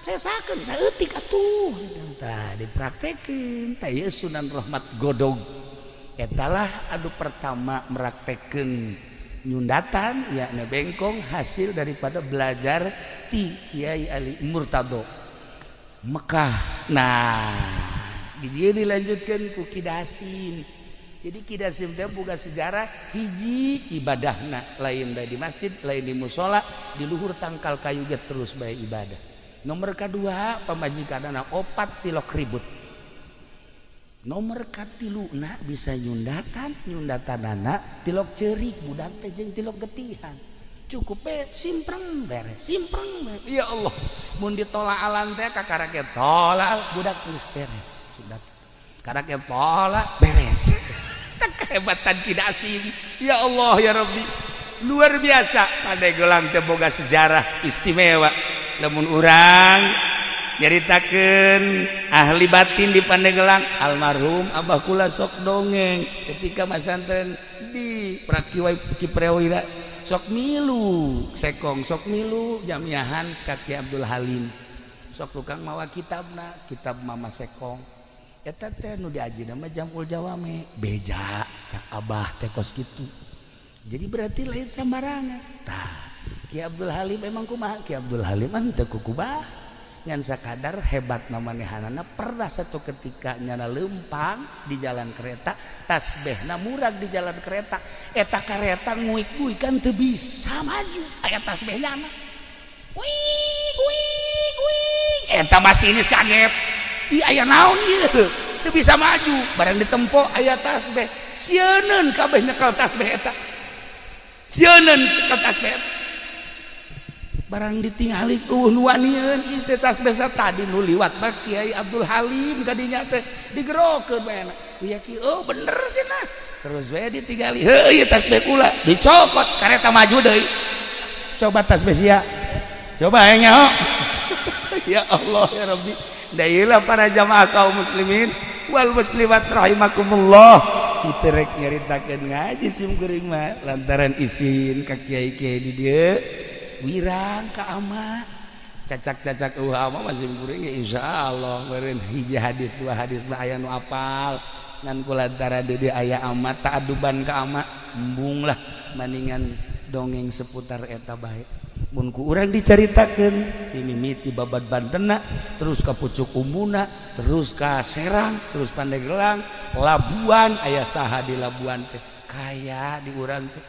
Sesakeun saeutik atuh. Tah dipraktekeun tah ieu Sunan Rohmat Godog. Etalah anu pertama meraktekeun nyundatan yakni bengkong hasil daripada belajar ti Kiai Ali Murtado Mekah. Nah, di dia dilanjutkan ku Ki Dasim. Jadi Ki Dasim teh boga sejarah hiji ibadahna lain bae di masjid, lain di musola, di luhur tangkal kayu ge terus bae ibadah. Nomor kedua pamajikanana opat tilok ribut. Nomor katiluna bisa nyundatan, nyundatanana tilok ceurik budak teh jeung tilok getihan. Cukup be simpreng beres, simpreng beres. Ya Allah, mun ditolaalan teh kakara ge tolak budak geus beres. Sudah. Karena ge tolak beres. Kehebatan Ki Dasim. Ya Allah ya Rabbi. Luar biasa. Pandeglang teh boga sejarah istimewa. Lamun urang nyaritakeun ahli batin di Pandeglang almarhum Abah kula sok dongeng ketika masantren di Prakiwa Kiprewira sok milu sekong sok milu jamiahan ka Ki Abdul Halim sok tukang mawa kitabna kitab Mama Sekong eta teh nu diajina mah Jamul Jawame beja cak abah teh kos kitu. Jadi berarti lain sambarangan tah Ki Abdul Halim emang kumaha Ki Abdul Halim mah teu kukubah ngan sakadar hebat mamanehanana. Pernah satu ketika nyana lempang di jalan kereta tasbehna murag di jalan kereta eta kareta nguik-nguik kan teu bisa maju aya tasbeh nyana wih wih wih eta masinis kaget ih aya naon ieu teu bisa maju barang ditempo aya tasbeh sieuneun kabeh nyekel tasbeh eta sieuneun nyekel tasbeh eta barang ditingali eueuh nu wanieun ieu teh tasbeh tadi nu liwat mah Kiai Abdul Halim kadinya teh digerokeun bae. Ieu ki oh bener cenah. Terus we ditinggali, heuh ieu tasbih kula dicokot kareta maju deui. Coba tasbih sia. Coba hayang nyaho. Ya Allah ya Rabbi. Dailah para jamaah kaum muslimin wal muslimat rahimakumullah. Teu rek nyaritakeun ngaji sim kuring mah lantaran isin ka kiai-kiai di dieu wirang ka ama. Cacak-cacak eueuh ama mah sim kuring ya insyaallah meureun hiji hadis dua hadis mah aya nu apal. Ngan kulantaran di dieu aya ama ta'aduban ka ama embung lah maningan dongeng seputar eta bae. Mun ku urang dicaritakeun ti mimiti babad Bantena terus ka Pucuk Umbuna terus ka Serang terus Pandeglang Labuan aya saha di Labuan teh kaya di urang teh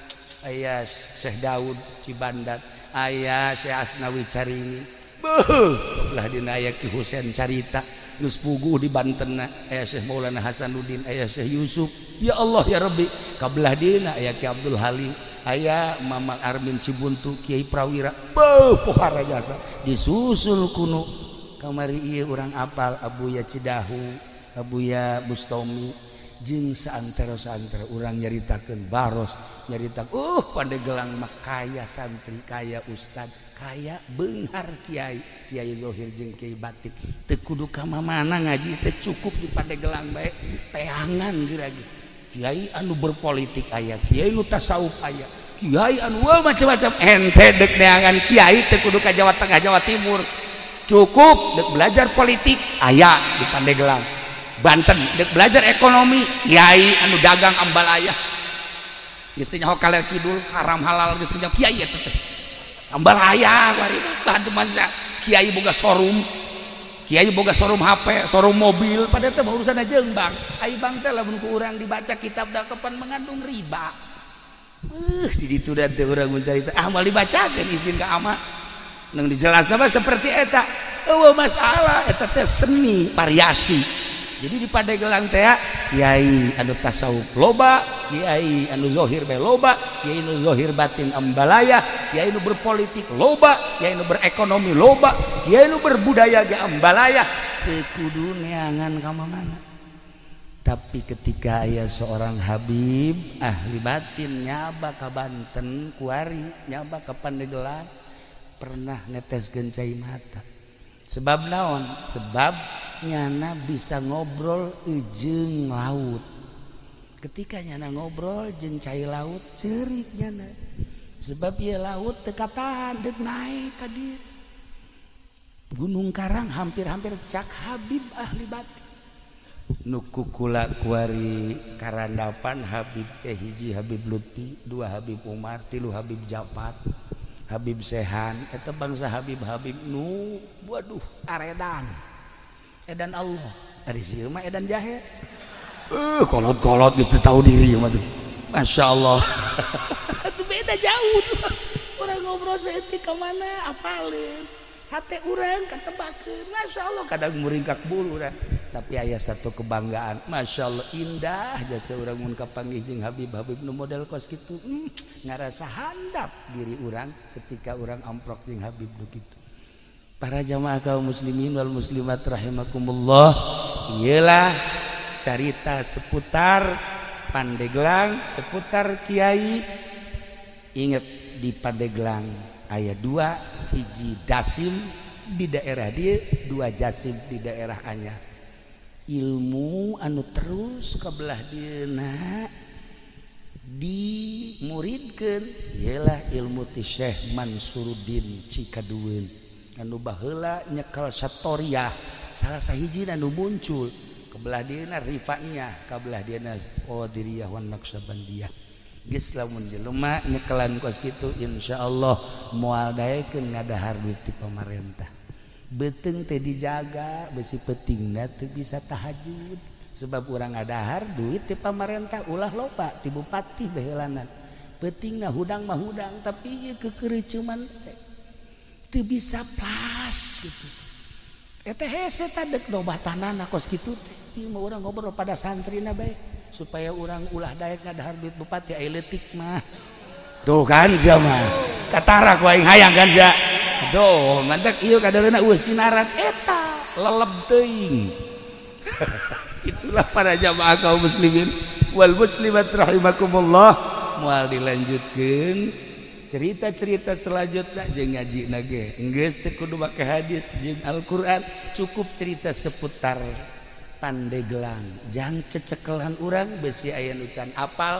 aya Syekh Daud Cibandat aya Syekh Asnawi Caringin beuh belah dina aya Ki Husein carita geus puguh di Bantenna aya Syekh Maulana Hasanuddin aya Syekh Yusuf ya Allah ya Rabbi kabelah dina aya Ki Abdul Halim aya Mama Armin Cibuntu Kiai Prawira beuh pohara jasa disusul kuno kamari ieu urang apal Abuya Cidahu Abuya Bustomi jeung saantero-saantero urang nyaritakeun baros nyaritakeun Pandeglang mah kaya santri kaya ustad kaya beunghar kiai kiai zohir jeung kiai batin teu kudu ka mamana ngaji teh cukup di Pandeglang bae teangan geura ge kiai anu berpolitik aya kiai nu tasawuf aya kiai anu macam-macam ente dek neangan kiai teu kudu ka Jawa Tengah Jawa Timur cukup dek belajar politik aya di Pandeglang Banten dek belajar ekonomi kiai anu dagang ambalaya geus teh nyaho kaler kidul haram halal geus teh nyaho kiai eta teh ambalaya kuari mah masa kiai boga showroom kiai boga showroom HP showroom mobil padahal teh urusan jeung bank ai bank teh lamun ku urang dibaca kitab da kapan mengandung riba di ditu da teh urang mencari ah moal dibacakeun izin ka ama nang dijelasna mah seperti eta eueuh masalah eta teh seni variasi. Jadi di Pandeglang teh kiai anu tasawuf loba, kiai anu zohir bae loba, kiai anu zohir batin ambalaya, kiai anu berpolitik loba, kiai anu berekonomi loba, kiai anu berbudaya ge ambalaya, teu kudu neangan ka mana. Tapi ketika aya seorang habib ahli batin nyaba ka Banten kuari, nyaba ka Pandeglang pernah neteskeun cai mata. Sebab naon? Sebab nyana bisa ngobrol jeung laut. Ketika nyana ngobrol jeung cai laut, ceurik nyana. Sebab ieu laut teu katahan deuk naek ka dieu. Gunung Karang hampir-hampir cak habib ahli batin. Nu kukula kuari karandapan Habib teh hiji Habib Lutfi, dua Habib Umar, tilu Habib Jafar, Habib Sehan, eta bangsa Habib-habib nu waduh aredan. Edan Allah, ari sieu mah edan jahe. Kolot-kolot geus teu tahu diri mah tuh. Masya Allah. Itu beda jauh tuh. Urang ngobrol saeutik ka mana apaleun. Hate urang katebakeun. Masya Allah kadang muringkak bulu urang. Tapi aya satu kebanggaan. Masya Allah indah jasa urang mun kapanggih jeung Habib-habib nu model kos kitu. Ngarasa handap diri urang ketika urang amprok jeung Habib nu kitu. Para jamaah kaum muslimin wal muslimat rahimakumullah, iyalah carita seputar Pandeglang, seputar kiai. Ingat di Pandeglang aya dua hiji dasim di daerah dia, dua jasim di daerah anyar. Ilmu anu terus ka belah dieuna dimuridkeun ialah ilmu ti Syekh Mansuruddin Cikadueun. Anu baheula nyekel satoriah salah sahiji anu muncul kebelah dieuna rifaiyah kabelah dieuna qadiriyah wan naqsabandiyah. Geus lamun jelema nyekelan kos kitu insyaallah moal daekeun ngadahar duit ti pamarentah. Beuteung teh dijaga besi peutingna teu bisa tahajud sebab urang ngadahar duit ti pamarentah ulah loba ti bupati baheulanan. Peutingna hudang mah hudang tapi ieu keukeureumeuman teh teu bisa pas gitu. Eta hese tadek dobatanana kos kitu teh. Ieu mah urang ngobrol pada santrina bae supaya urang ulah daek ngadahar duit bupati ai leutik mah. Tuh kan sia mah. Katara ku aing hayang kan sia. Aduh, mantak ieu kadaleuna eueuh sinaran eta leleb teuing. Itulah para jamaah kaum muslimin wal muslimat rahimakumullah. Moal dilanjutkeun cerita-cerita selanjutnya jeung ngaji ge geus teu kudu make hadis jeung Al-Qur'an, cukup cerita seputar Pandeglang. Jang cecekelan urang besi aya nu can apal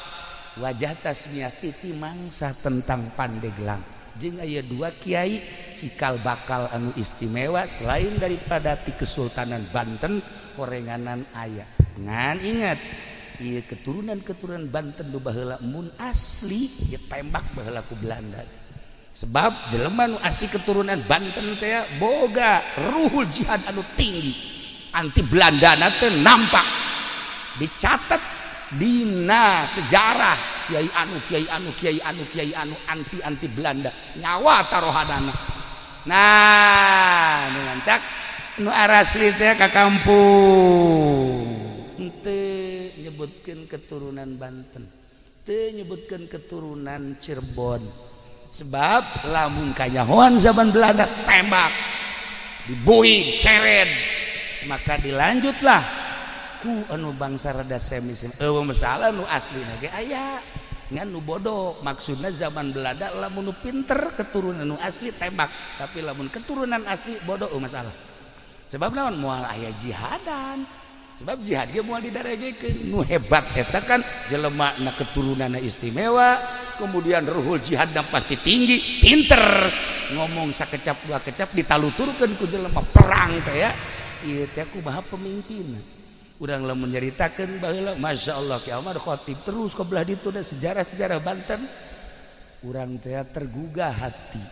wajah tasmiah titi mangsa tentang Pandeglang. Jeung aya dua kiai cikal bakal anu istimewa selain daripada ti Kesultanan Banten korenganan aya. Ngan ingat ieu keturunan-keturunan Banten nu baheula mun asli ditembak baheula ku Belanda. Sebab jelema nu asli keturunan Banten teh boga ruhul jihad anu tinggi, anti Belanda teh nampak dicatat dina sejarah kiai anu kiai anu kiai anu kiai anu anti anti Belanda nyawa tarohanana. Nah nu mantak nu arasli teh ka kampung henteu nyebutkeun keturunan Banten, teu nyebutkeun keturunan Cirebon. Sebab lamun kanyahoan zaman Belanda tembak dibui seret, maka dilanjutlah ku anu bangsa rada semi eueuh masalah nu aslina ge aya ngan nu bodoh. Maksudna zaman Belanda lamun nu pinter keturunan nu asli tembak, tapi lamun keturunan asli bodoh masalah. Sebab naon moal aya jihadan, sebab jihad ge moal didaregekeun. Nu hebat eta kan jelema na keturunanna istimewa, kemudian ruhul jihadna pasti tinggi, pinter ngomong sakecap dua kecap ditaluturkeun ku jelema perang teh ya. Ieu teh kumaha pemimpin. Urang lamun nyaritakeun baheula Masya Allah Ki Ahmad Khatib terus ke belah ditu da sejarah-sejarah Banten urang teh tergugah hati.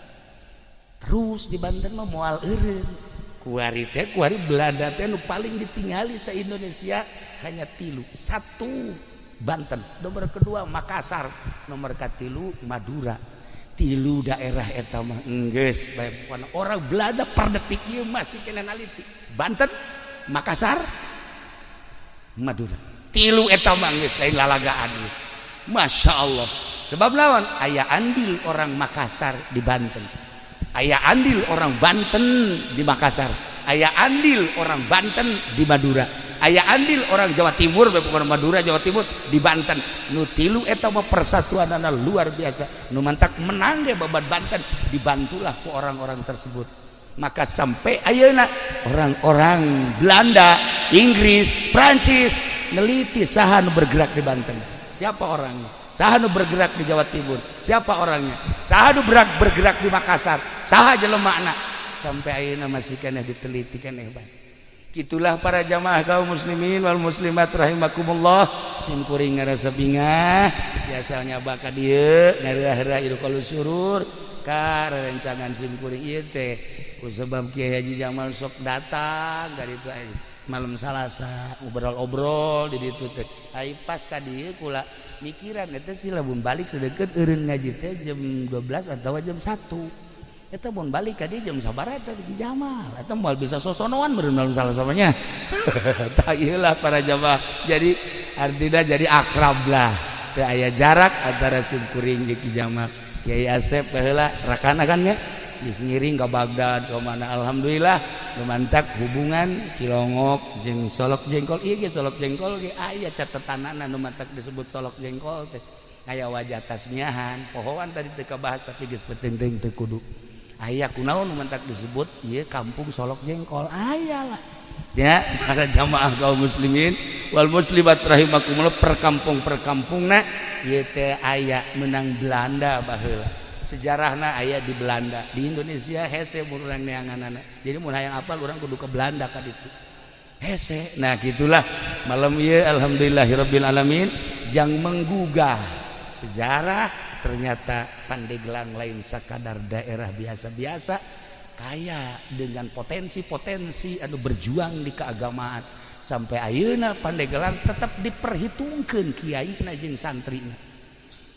Terus di Banten mah moal eureun. Kuari teh kuari Belanda teh nu paling ditingali sa Indonesia hanya tilu. Satu Banten, nomor kedua Makassar, nomor katilu Madura. Tilu daerah eta mah enggeus bae orang Belanda per detik ieu masih kena naliti. Banten, Makassar, Madura. Tilu eta mah geus lain lalagaan geus. Masya Allah. Sebab lawan aya andil orang Makassar di Banten, aya andil orang Banten di Makassar, aya andil orang Banten di Madura, aya andil orang Jawa Timur, bukan Madura Jawa Timur di Banten. Nu tilu eta mah persatuanana luar biasa. Nu mantak menang ge babat Banten dibantulah ku orang-orang tersebut. Maka sampai ayeuna orang-orang Belanda, Inggris, Prancis neliti saha nu bergerak di Banten. Siapa orangnya? Saha nu bergerak di Jawa Timur? Siapa orangnya? Saha nu bergerak di Makassar? Saha jelemana? Sampai ayeuna masih keneh diteliti keneh bae. Gitulah para jamaah kaum muslimin wal muslimat rahimakumullah. Sim kuring ngarasa bingah, biasanya baka dieu ngarah-rah ieu surur ka rerencangan sim kuring ieu teh. Ku sebab Kiai Haji Jamal sok datang dari itu malam Salasa obrol-obrol di ditu teh. Ai pas ka dieu kula mikiran eta sih lamun balik sedeket eureun ngaji teh jam 12 atawa jam 1. Eta mun balik ka dieu jam sabaraha eta Ki Jamal. Eta moal bisa sosonoan meureun malam Salasa mah nya. Tah ieu lah para jamaah. Jadi artinya jadi akrab lah. Teu aya jarak antara sim kuring jeung Ki Jamal. Kiai Asep baheula rakana kan nya. Geus ngiring ka Baghdad ka mana, alhamdulillah lumantak hubungan Cilongok jeung Solok Jengkol. Ieu ge Solok Jengkol ge aya catetanana nu mantak disebut Solok Jengkol teh aya wajah tasmiahan pohoan tadi teu kabahas tapi geus penting teu kudu aya kunaon nu mantak disebut ieu kampung Solok Jengkol aya lah ya. Para jamaah kaum muslimin wal muslimat rahimakumullah, perkampung-perkampungna ieu teh aya menang Belanda baheula. Sejarahna aya di Belanda, di Indonesia hese mun urang neanganana. Jadi mun hayang apal urang kudu ke Belanda ka ditu. Hese. Nah gitulah malam ieu alhamdulillahirabbil alamin jang menggugah sejarah ternyata Pandeglang lain sakadar daerah biasa-biasa, kaya dengan potensi-potensi anu berjuang di keagamaan. Sampai ayeuna Pandeglang tetap diperhitungkeun kiaina jeung santrina.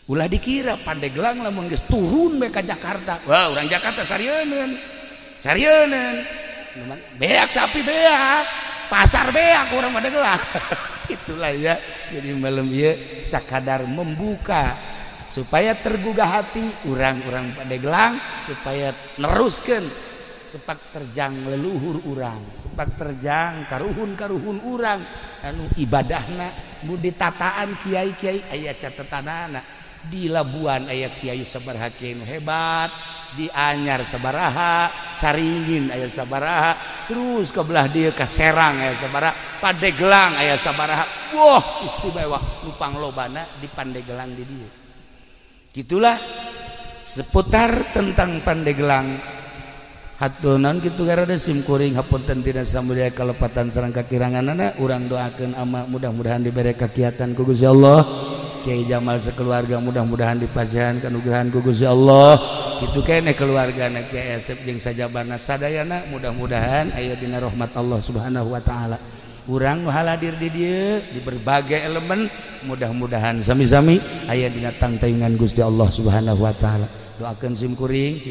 Ulah dikira Pandeglang lamun geus turun bae ka Jakarta. Wah, urang Jakarta sarieun. Sarieun. Beak sapi beak, pasar beak urang Pandeglang. Itulah ya. Jadi malam ieu sakadar membuka supaya tergugah hati urang-urang Pandeglang supaya neruskeun sepak terjang leluhur urang, sepak terjang karuhun-karuhun urang anu ibadahna Mun ditataan kiai-kiai aya catetanana di Labuan aya kiai sabaraha kiai nu hebat, di Anyar sabaraha, Caringin aya sabaraha, terus ke belah dieu ka Serang aya sabaraha, Pandeglang aya sabaraha. Wah, istimewa nu panglobana di Pandeglang di dieu. Gitulah seputar tentang Pandeglang. Hatunan kitu garada sim kuring hapunten tina samulia kalepatan sareng kakiranganana urang doakeun ama mudah-mudahan dibere kakiatan ku Gusti Allah. Kiai Jamal sekeluarga mudah-mudahan dipasihan kanugrahan ku Gusti Allah. Kitu keneh keluargana Kiai Asep jeung sajabana sadayana mudah-mudahan aya dina rahmat Allah Subhanahu wa taala. Urang nu haladir di dieu di berbagai elemen mudah-mudahan sami-sami aya dina tangtayungan Gusti Allah Subhanahu wa taala. Doakeun sim kuring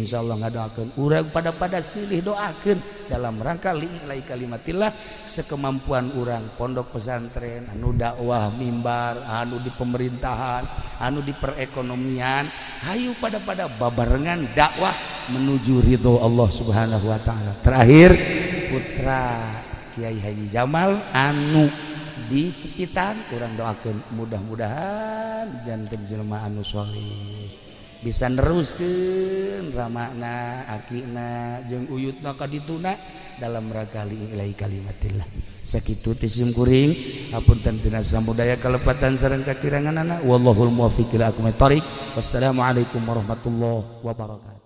insyaallah ngadoakeun urang pada silih doakeun dalam rangka li'ilai kalimatillah sekemampuan urang pondok pesantren anu dakwah mimbar anu di pemerintahan anu di perekonomian hayu pada babarengan dakwah menuju ridho Allah Subhanahu wa taala. Terakhir putra Kiai Haji Jamal anu di sekitar urang doakeun mudah-mudahan janten jelema anu sholih bisa neruskeun ramana akina jeung uyutna ka dituna dalam rangka lillahi kalimatillah. Sakitu ti sim kuring hapunten tina samudaya kalepatan sareng kakiranganana wallahul muwaffiq ila aqwamit thoriq. Wassalamualaikum warahmatullahi wabarakatuh.